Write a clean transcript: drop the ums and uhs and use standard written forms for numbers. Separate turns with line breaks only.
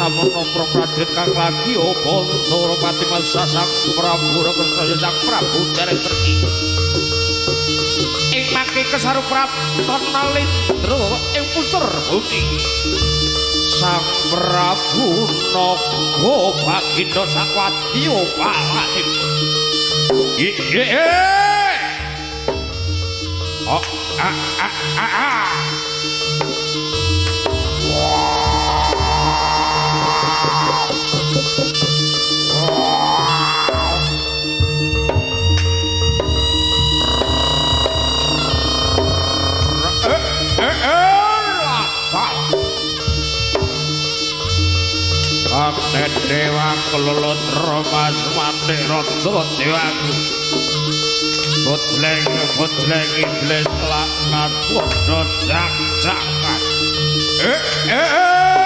Samono prajurit kang lagi Bathara Pati Masa Sang Prabu Reksa Sang Prabu dereng pergi. Ing mangke kesaru kraton Nalindra ing pusar bumi. Sang Prabu Naga Baginda sakwadya balanipun. Oh, ah, ah, ah, ah. Kapten Dewa kelulut Romas Mati Raja Dewaku Budleng budleng iblis laknat padha jak-jakan. Eh eh eh.